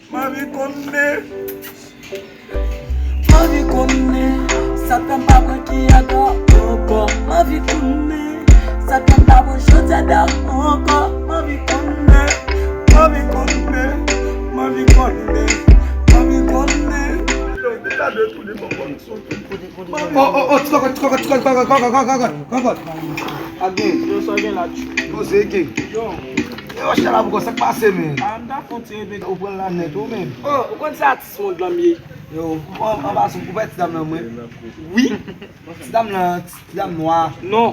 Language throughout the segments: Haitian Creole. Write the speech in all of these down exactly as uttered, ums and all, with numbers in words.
M anvi konnen. M anvi konnen sa k fè m pa pran Kiyada ankò. M anvi konnen sa k fè m pa pran Jodada ankò. M anvi konnen. M anvi konnen. M anvi konnen. M anvi konnen. Yo, gade tou de bò kòm sou. Oh, oh, oh, ti kòkòt, ti kòkòt, ti kòkòt, kòkòt, kòkòt, kòkòt. Ak gen. Yo, sa gen la, tchou. Poze gen. Yo. Yo, chita la pou kò, sa k pase, men? Ah, m ta fè yon ti repete. Ou pran la nèt, ou menm. Oh, ou konn se atis mond lan m ye. Yo, ou pran, an pasan, ou pa ti dam nan, mwen. Wi. Ti dam nan, ti dam nwa. Non.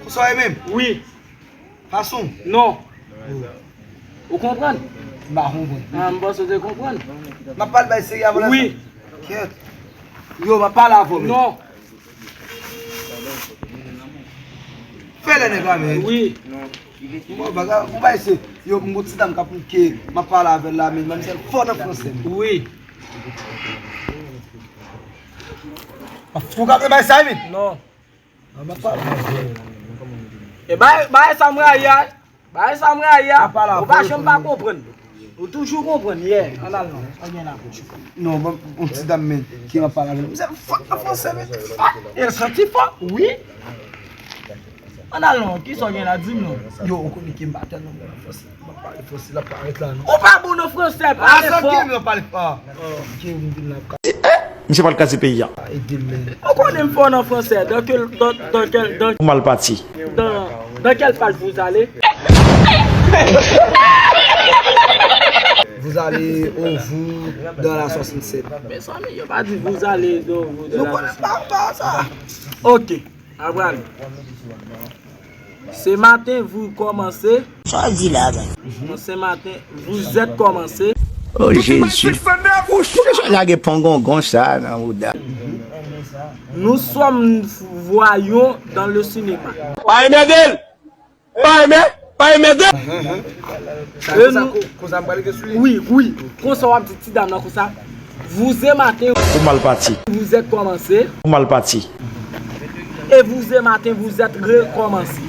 Ou sa ye menm? Wi. Fason? Non. Ou konprann? M pa konprann. Ah, m panse w te konprann. M ap pale bay serye avè la. Wi. Kèt. Yo, m ap pale avè w, men. Non. Fè lè nèg la, men. Wi. Bon, bagay, ou bay se, yo, m gon ti dam k ap ke, m ap pale avè l la, men manmzèl fò nan fransè, men. Wi. Ou ka bay sa, men? Non. An, m ap pale avè w. E bay, bay sa m rayi a. Bay sa m rayi a. Ou pa janm pa konprann. Ou toujou konprann, yeah. Ann al non. Sa gen la pou tchou. Non, bon, yon ti dam, men, ki m ap pale avè l. Mizè fò nan fransè, men. Fò. E l santi fò, wi. Ann al non. Kisa w gen la, di m non. Yo, ou konnen ke m pa tèlman bon nan fransè. M ap pale fransè, l ap parèt la, non. Ou pa bon nan fransè, pale fò. Ah, sa ke m ap pale fò. Ok, m vin la. Misye pral kraze peyi a. Ede m, men. Ou konnen m fò nan fransè. Dans quel, dans, dans quel, dans, Ou mal pati. Dans, dans quelle page vous allez? Vous allez au vous dans la soixante-sept. Mezanmi, yo pa di vous allez dans, vous dans la soixante-sept. Nou konn pa, pa sa. Ok, apral. Ce matin, vous commencez. Sa w di la, men? Bon, ce matin, vous êtes commencé. Oh, Jezi. Poukisa w lage pongongon sa nan mouda? Nous sommes voyons dans le cinéma. Pa enmède l! Pa enmè-, pa enmède l! Sa, e sa, nou, ko-, konsa m pral rete sou li. Wi, wi. Konsa w ap di ti dam nan konsa. Vous ce matin, Ou mal pati. Vous êtes commencé. Ou mal pati. Et vous ce matin, vous êtes recommencé.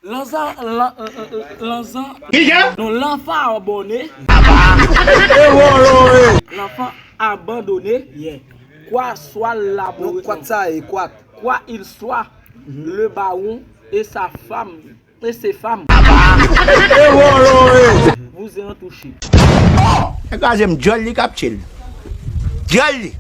Lanzan, lan-, euh, euh, euh, lanzan. Ki jan? Non, l'enfant abandonné. E wolo, e. L'enfant abandonné. Yeah. Kwa swa labore. Non, kwat sa ye, kwat. Quoi il soit, le baron et sa femme, et ses femmes. E wolo, e. Vous ayant touché. E kraze m, dyòl li k ap tchil. Dyòl li.